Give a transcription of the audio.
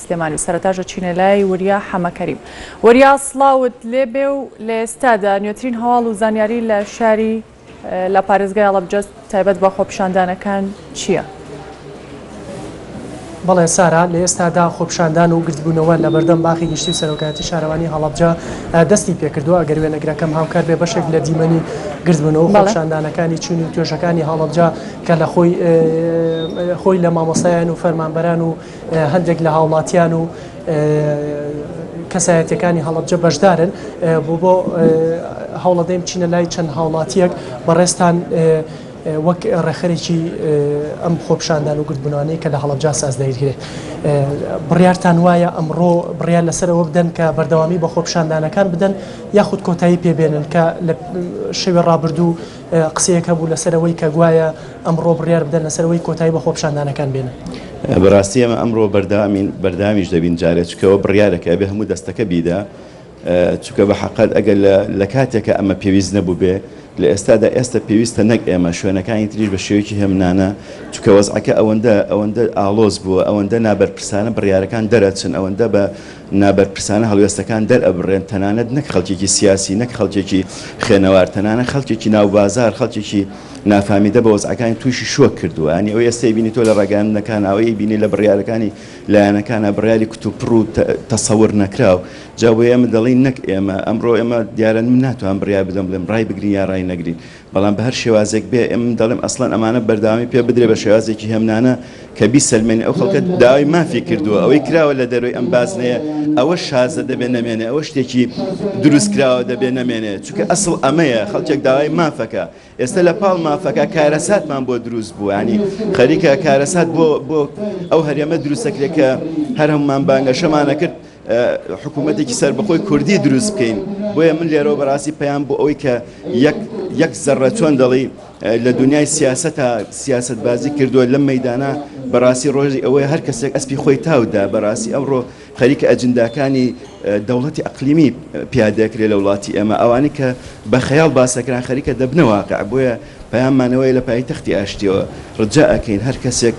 سلێمانی و سەرەتاش دەچینە لای وریا حەمەکەریم. وریا سڵاوت لێبێ و لە ئێستادا نوێترین هەواڵ و زانیاری لە شاری لە پارێزگای هەڵەبجە تایبەت بە خۆپیشاندانەکان چییە؟ بەڵێ سارا، لە ئێستادا خۆپیشاندان و گردبوونەوە لە بەردەم باخی گشتی و سەرۆکایەتی شارەوانی هەڵەبجە دەستی پێکردووە، ئەگەر وێنەگرەکەم هاوکار بێ بەشێک لە دیمەنی گردبوونەوە و خۆپیشاندانەکانی چین و توێژەکانی هەڵەبجە کە لە خۆی خۆی لە مامۆستایان و فەرمانبەران و هەندێک لە هاوڵاتیان و کەسایەتیەکانی هەڵەبجە بەشدارن بۆ بۆ هەوڵەدەین بچینە لای چەند هاوڵاتیەک بەڕێزتان وەک ڕێکخەرێکی ئەم خۆپیشاندان و گردبوونانەی کە لە هەڵەبجە ساز دەگرێت بڕیارتان وایە ئەمڕۆ بڕیار لەسەر ئەوە بدەن کە بەردەوامی بە خۆپیشاندانەکان بدەن یاخود کۆتایی پێبێنن کە لە شەوی ڕابردوو قسەیەک هەبوو لەسەر ئەوەی کە گوایە ئەمڕۆ بڕیار بدەن لەسەر ئەوەی کۆتایی بە خۆپیشاندانەکان بێنن. بەڕاستی ئێمە ئەمڕۆ بەردەوامین، بەردەوامیش دەبین جارێ، چونکە ئەوە بڕیارێکە ئەبێ هەموو دەستەکە بیدا، چونکە بە حەقەت ئەگەر لە لە کاتێکا ئەمە پێویست نەبووبێ، لە ئێستادا ئێستە پێویستە نەک ئێمە، شوێنەکانی تریش بە شێوەیەکی هێمنانە، چونکە وەزعەکە ئەوەندە ئەوەندە ئاڵۆز بووە، ئەوەندە نابەرپرسانە بڕیارەکان دەرەچن، ئەوەندە بە نابەرپرسانە هەڵوێستەکان دەرئەبڕێن، تەنانەت نەک خەڵکێکی سیاسی، نەک خەڵکێکی خوێنەوار، تەنانەت خەڵکێکی ناو بازاڕ، خەڵکێکی نافامیدە بە وەزعەکانی تووشی شۆک کردووە. یانی ئەوەی ئێستا ئەیبینی تۆ لە ڕاگەیاندنەکانا، ئەوەی ئەیبینی لە بڕیارەکانی لایەنەکانا، بڕیاری کتوپڕ و تەسەور نەکراو. جا بۆیە ئێمە دەڵێین نەک ئێمە، ئەمڕۆ ئێمە دیارە من ناتوانم بڕیار بدەم بڵێم ڕای بگرین یا ڕای نەگرین، بەڵام بە هەر شێوازێک بێ ئێمە من دەڵێم ئەسڵەن ئەمانە بەردەوامی پێ بدرێ بە شێوازێکی هێمنانە کە بیسەلمێنێ ئەو خەڵکە داوای مافی کردووە ئەوەی کراوە لە دەرەوەی ئەم بازنەیە ئەوە شازە دەبێ نەمێنێ ئەوە شتێکی دروست کراوە دەبێ نەمێنێ چونکە ئەسڵ ئەمەیە خەڵکێک داوای مافەکە ئێستا لە پاڵ مافەکە کارەساتمان بۆ دروست بوو ینی خەریکە کارەسات بۆ بۆ ئەو هەرێمە دروستەکرێت کە هەر هەمومان بانگەشەمانە کرد حکوومەتێکی سەربەخۆی کوردی دروست بکەین بۆیە من لێرەوە بەڕاستی پەیام بۆ ئەوەی کە یەک یەک زەڕە چۆن دەڵی لە دنیای سیاسەتا سیاسەتبازی کردووە لەم مەدانە بەڕاستی ڕۆژی ئەوەی هەر کەسێک ئەسپی خۆی تاودا بەڕاستی ئەمڕۆ خەریکە ئەجنداکانی دەوڵەتی ئەقلیمی پیادەکرێ لە وڵاتی ئێمە ئەوانەی کە بە خەیاڵ باسەکران خەریکە دەبنە واقع بۆیە پەیاممانەوەی لە پایتەختی ئاشتیەوە ڕجا ئەکەین هەر کەسێک.